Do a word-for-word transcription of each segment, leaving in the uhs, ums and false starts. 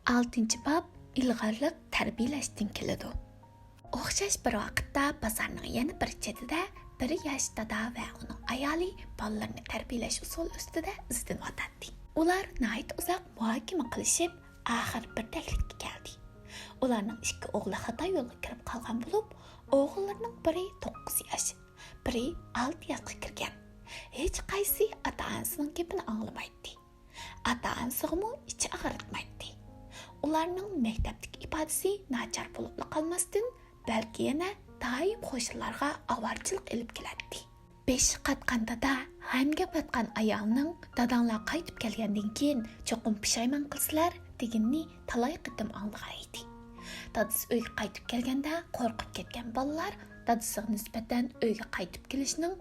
ئالتىنچى باب، ئىلغارلىق تەربىيەلەشتىن كېلىدۇ. ئوخشاش بىر ۋاقىتتا بازارنىڭ يەنە بىر چېتىدە بىر ياش دادا ۋە ئۇنىڭ ئايالى بالىلىرىنى تەربىيەلەش ئۇسۇلى ئۈستىدە ئىزدىنىۋاتاتتى. ئۇلار ناھايىتى ئۇزاق مۇھاكىمە قىلىشىپ، ئاخىر بىردەكلىككە كەلدى. ئۇلارنىڭ ئىككى ئوغلى خاتا يولغا كىرىپ قالغان بولۇپ، ئوغۇللىرىنىڭ بىرى توققۇز ياش، بىرى ئالتە ياشقا كىرگەن. ھېچقايسى ئاتا-ئانىسىنىڭ گېپىنى ئاڭلىمايتتى. ئاتا-ئانىسىغىمۇ ئىچى ئاغرىتمايتتى. ئۇلارنىڭ مەكتەپتىكى ئىپادىسى ناچار بولۇپلا قالماستىن، بەلكى يەنە دائىم قوشنىلارغا ئاۋارىچىلىق ئېلىپ كېلەتتى. بېشى قاتقان دادا غەمگە پاتقان ئايالنىڭ «داداڭلار قايتىپ كەلگەندىن كېيىن چوقۇم پۇشايمان قىلىسىلەر» دېگىنىنى تالاي قېتىم ئاڭلىغان ئىدى. دادىسى ئۆيگە قايتىپ كەلگەندە قورقۇپ كەتكەن بالىلار دادىسىغا نىسبەتەن ئۆيگە قايتىپ كېلىشنىڭ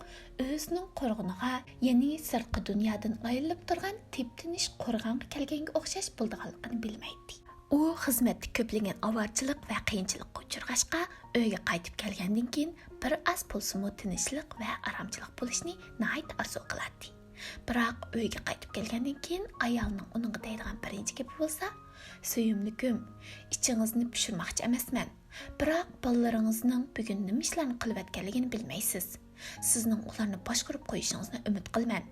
ئۆزىنىڭ قورغىنىغا، يەنى سىرتقى دۇنيادىن ئايرىلىپ تۇرغان تىپتىنىش قورغانغا كەلگەنگە ئوخشاش بولىدىغانلىقىنى بىلمەيتتى. ئۇ خىزمەتتە كۆپلىگەن ئاۋارىچىلىق ۋە قىيىنچىلىققا ئۇچرىغاچقا، ئۆيگە قايتىپ كەلگەندىن كېيىن بىر ئاز بولسىمۇ تىنچلىق ۋە ئارامچىلىق بولۇشنى ناھايىتى ئارزۇ قىلاتتى. بىراق ئۆيگە قايتىپ كەلگەندىن كېيىن ئايالىنىڭ ئۇنىڭغا دەيدىغان بىرىنچى گېپى بولسا، «سۆيۈملۈكۈم، ئىچىڭىزنى پۇشۇرماقچى ئەمەسمەن. بىراق بالىلىرىڭىزنىڭ بۈگۈن نېمە ئىشلارنى قىلىۋەتكەنلىكىنى بىلمەيسىز. سىزنىڭ ئۇلارنى باشقۇرۇپ قويۇشىڭىزنى ئۈمىد قىلىمەن.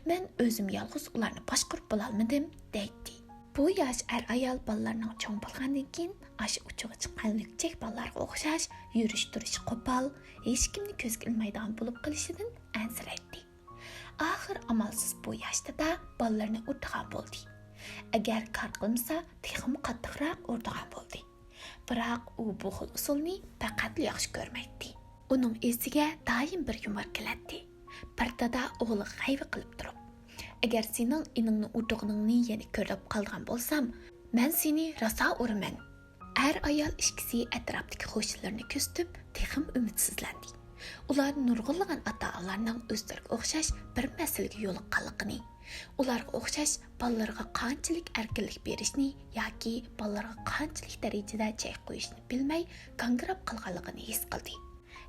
مەن ئۆزۈم يالغۇز ئۇلارنى باشقۇرۇپ بولالمىدىم» دەيتتى. بۇ ياش ئەر-ئايال بالىلىرىنىڭ چوڭ بولغاندىن كېيىن ئاشۇ ئۇچىغا چىققان لۈكچەك بالىلارغا ئوخشاش يۈرۈش-تۇرۇشى قوپال، ھېچكىمنى كۆزگە ئىلمايدىغان بولۇپ قېلىشىدىن ئەنسىرەيتتى. ئاخىر ئامالسىز بۇ ياش دادا بالىلىرىنى ئۇرىدىغان بولدى. ئەگەر كار قىلمىسا، تېخىمۇ قاتتىقراق ئۇرىدىغان بولدى. بىراق ئۇ بۇ خىل ئۇسۇلنى پەقەتلا ياخشى كۆرمەيتتى. ئۇنىڭ ئېسىگە دائىم بىر يۇمۇر كېلەتتى. بىر دادا ئوغلىغا غەيۋە قىلىپ تۇرۇپ، «ئەگەر سېنىڭ ئىنىڭنى ئۇرىدىغىنىڭنى يەنە كۆرۈپ قالىدىغان بولسام، مەن سېنى راسا ئۇرىمەن.» ئەر-ئايال ئىككىسى ئەتراپتىكى قوشنىلىرىنى كۆزىتىپ، تېخىمۇ ئۈمىدسىزلەندى. ئۇلار نۇرغۇنلىغان ئاتا-ئانىلارنىڭ ئۆزلىرىگە ئوخشاش بىر مەسىلىگە يولۇققانلىقىنى، ئۇلارغا ئوخشاش بالىلىرىغا قانچىلىك ئەركىنلىك بېرىشنى ياكى بالىلىرىغا قانچىلىك دەرىجىدە چەك قويۇشنى بىلمەي گاڭگىراپ قالغانلىقىنى ھېس قىلدى.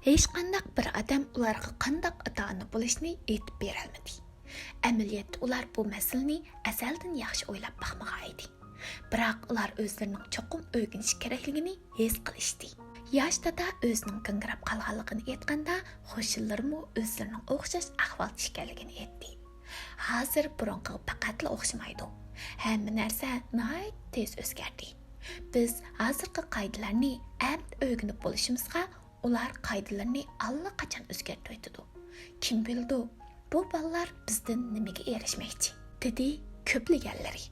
ھېچقانداق بىر ئادەم ئۇلارغا قانداق ئاتا-ئانا بولۇشنى ئېيتىپ بېرەلمىدى. ئەمەلىيەتتە ئۇلار بۇ مەسىلىنى ئەزەلدىن ياخشى ئويلاپ باقمىغان ئىدى. بىراق ئۇلار ئۆزلىرىنىڭ چوقۇم ئۆگىنىشى كېرەكلىكىنى ھېس قىلىشتى. ياش دادا ئۆزىنىڭ گاڭگىراپ قالغانلىقىنى ئېيتقاندا، قوشنىلىرىمۇ ئۆزلىرىنىڭ ئوخشاش ئەھۋالدا ئىكەنلىكىنى ئېيتتى. ھازىر بۇرۇنقىغا پەقەتلا ئوخشىمايدۇ. ھەممە نەرسە ناھايىتى تېز ئۆزگەردى. بىز ھازىرقى قائىدىلەرنى ئەمدى ئۆگىنىپ بولۇشىمىزغا، ئۇلار قائىدىلىرىنى ئاللىقاچان ئۆزگەرتىۋېتىدۇ. كىم بىلىدۇ، بۇ بالىلار بىزدىن نېمىگە ئېرىشمەكچى؟ دېدى كۆپلىگەنلىرى.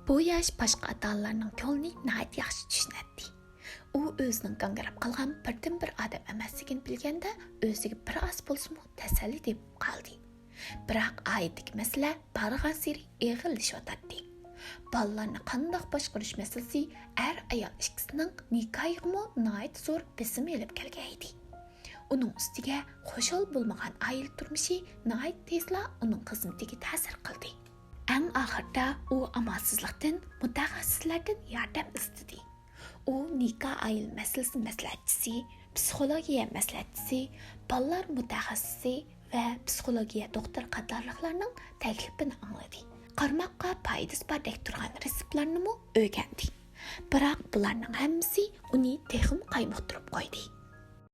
بۇ ياش باشقا ئاتا-ئانىلارنىڭ كۆڭلىنى ناھايىتى ياخشى چۈشىنەتتى. ئۇ ئۆزىنىڭ گاڭگىراپ قالغان بىردىنبىر ئادەم ئەمەسلىكىنى بىلگەندە، ئۆزىگە بىر ئاز بولسىمۇ تەسەللى تېپىپ قالدى. بىراق ئائىلىدىكى مەسىلە بارغانسېرى ئېغىرلىشىۋاتاتتى. بالىلارنى قانداق باشقۇرۇش مەسىلىسى ئەر-ئايال ئىككىسىنىڭ نىكاھىغىمۇ ناھايىتى زور بېسىم ئېلىپ كەلگەن ئىدى. ئۇنىڭ ئۈستىگە خۇشال بولمىغان ئائىلە تۇرمۇشى ناھايىتى تېزلا ئۇنىڭ خىزمىتىگە تەسىر قىلدى. ئەڭ ئاخىرىدا ئۇ ئامالسىزلىقتىن مۇتەخەسسىسلەردىن ياردەم ئىزدىدى. ئۇ نىكاھ ئائىلە مەسىلىسى مەسلىھەتچىسى، پسىخولوگىيە مەسلىھەتچىسى، بالىلار مۇتەخەسسىسى ۋە پسىخولوگىيە دوختۇرى قاتارلىقلارنىڭ تەكلىپىنى ئاڭلىدى. قارىماققا پايدىسى باردەك تۇرغان رېتسېپلارنىمۇ ئۆگەندى. بىراق بۇلارنىڭ ھەممىسى ئۇنى تېخىمۇ قايمۇقتۇرۇپ قويدى.